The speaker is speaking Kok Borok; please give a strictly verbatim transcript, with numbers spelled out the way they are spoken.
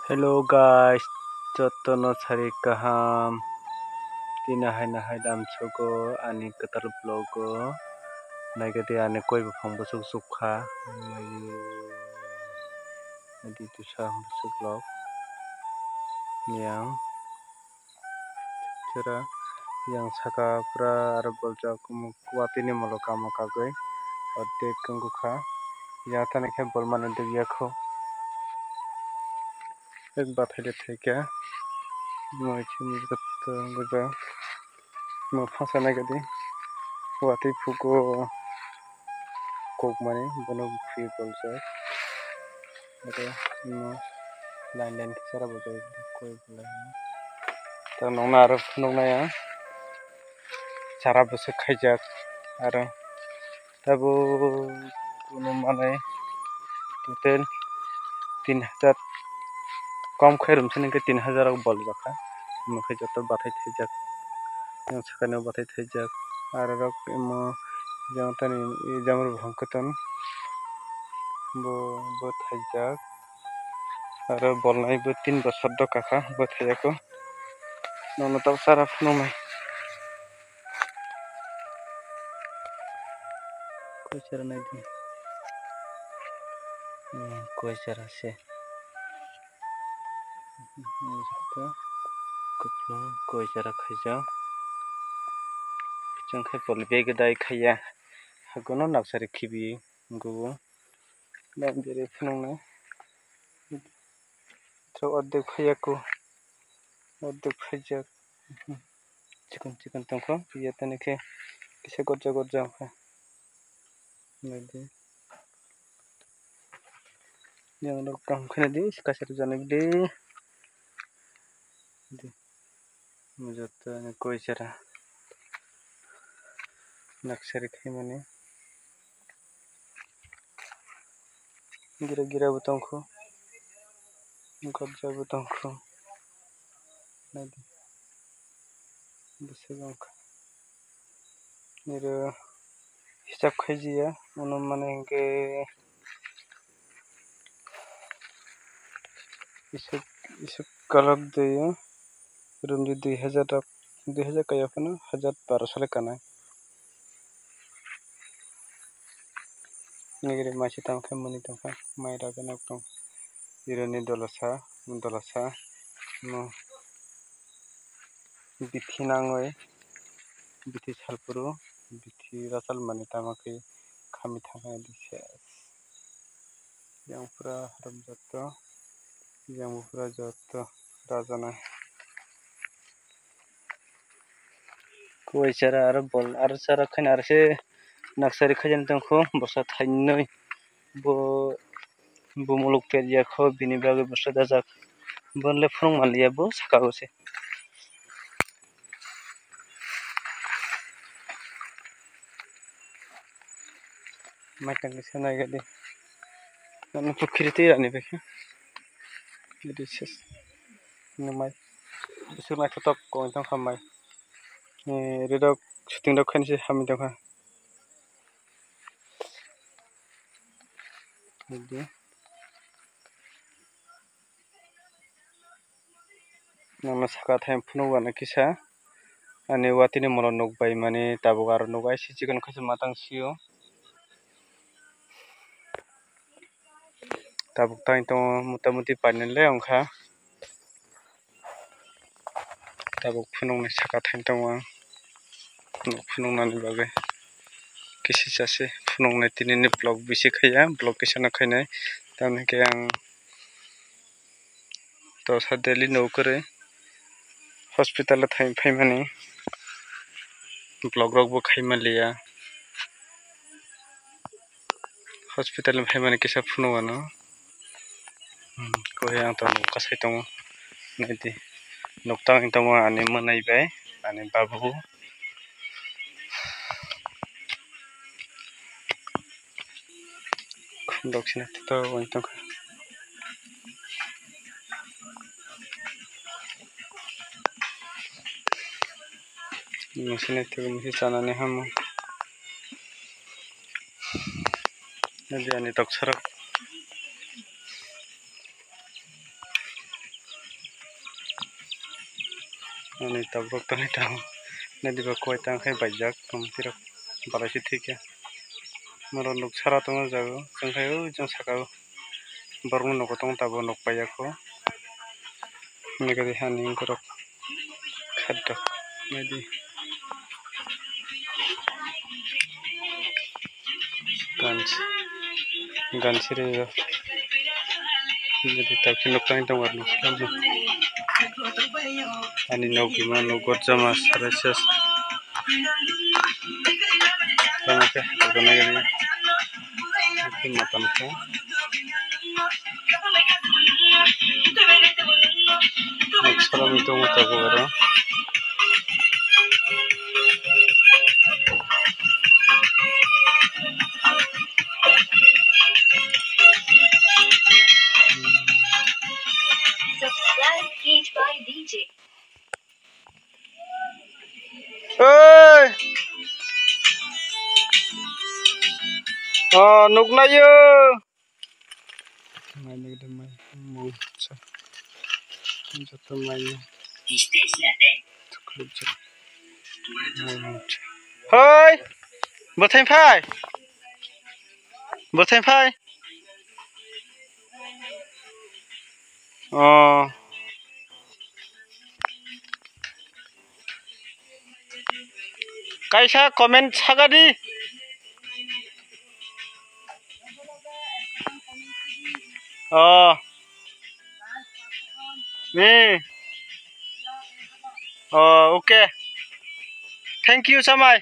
Hello guys, jotono sari kaham. Tini haino hai lamsogo ani kwtal vlog o. Naikhe de ani koi buphang bwswk sukha. Adi tusa bwswk vlog. Yang. Chwra yang saka pura aro boljak watwi ni molo kamo kagwi ordek wngkha. Yang thani khe bol mani dugya kho. Ek bathai le thaikha. Moi chini gotto wngkha. Mo phasa nai gadi. Watwi phugo. Kokmani bono bukhuyo boljak. Aro imo line line khe chara bwswk koi belai. Ta nokna aro phunuknai ang chara bwswk khaijak aro tabuk kuno manwi total tin hajar kom khe rwmsani khe tin hajar rok boljak kha. Omo khe joto bathai thaijak. Yang sakani o bathai thaijak. Aro rok imo jang tani jang rok hwnkhe tong bo bo thaijak. Aro bolnai bo tin bosor do kaka bo thaijak o. Nono tabuk chara phunuknai. Koi chara nai di. Hmm, koi chara se. Kwplwng koi chara khaijak. Chwng khe poli bag dai khaiya. Hagono naksari khibi gubu. Nang bere phunuknai. Thok ordek phaiya ko. Ordek phaijak. Chikon chikon tongkho. Yatani khe kisa gorja gorja wngkha. Naidi. Yang rok kaham khe naidi, kaisa rwjak nai bwdwi. Di. Joto ni koi chara. Naksari khaimani. Gira gira bo tongkho. Gorja bo tongkho. Naidi. Bwswk wngkha. Niro hisab khaijiya, uno mane hinkhe isuk, isuk kalok de, rumdi dui hajar rok, dui hajar kaya phano, hajar baro sale kanai. Nigiri machi tangkhe muni tongkha, mai ragwi nok tong. Ironi dolosa, dolosa, no. Bithi nangwi, bithi salphuru, bithi rachal mani tamo khe khami thangkhe di ses. Yang pura haram jotto, yang pura jotto rajana. Koi chara aro bol, aro chara khaina aro se naksari khaijani tongkho, bosa thainwi bo. Bo muluk pet ya kho, bini bagwi bwswk dajak. Bonle phunuk manliya bo saka o se. Mai tangwi se nai gadi. Ano pukhiri twi rani bai khe. Gadi ses. Ano mai. Bwswk naithotok kong tong kha mai. Eh, ridok shooting rok khainai se hamwi tong kha. Nokno saka thai phunuk ano kisa ani watini molo nukbai mani tabuk aro nukbai si chikon khaisa matang sio tabuk tang tongo motamuti painani le wngkha. Tabuk phunukni saka thani tongo ang. Phunuknani bagwi kisa se phunuknai tinini vlog bisi khaiya, vlog kisa no khainai. Tamoni khe ang tosa daily no kwrwi hospital o thai phaimani vlog rok bo khai manliya. Hospital ni phaimani kisa phunuk ano. Hmm, koi ang tongo kasai tongo. Naidi. Nukthang wng tongo ani mwnai bai, ani babu. Khum dok sina to wng tongkha. Misi naithok misi chanani hamo. Nadi ani toksarak. Ani tabuk tongwi tongo. Nadi ba koi tang khe baijak, tongmani rok balai se thik ya. Norok nuk sara tongma jago, chwng khe ui chwng saka o borokni nogo tong tabuk nuk paiya kho. Nigadi hani borok khato nadi. Gansi, gansi re yo. Jadi tapi nuk tang tang warna. Ani nok bima nok gorjama sara ses. Tama ke, tama ke. Matan ke. Salami tongo tabuk aro. Subscribe Cage by D J. Oi! Oh, nuknayo. Mai nigde mai mungsa. Joto mai ni. Hoi! Bwthai phai! Bwthai phai! Oh. Kaisa comment sakadi. Oh. Ni. Oh, okay. Thank you, Samai.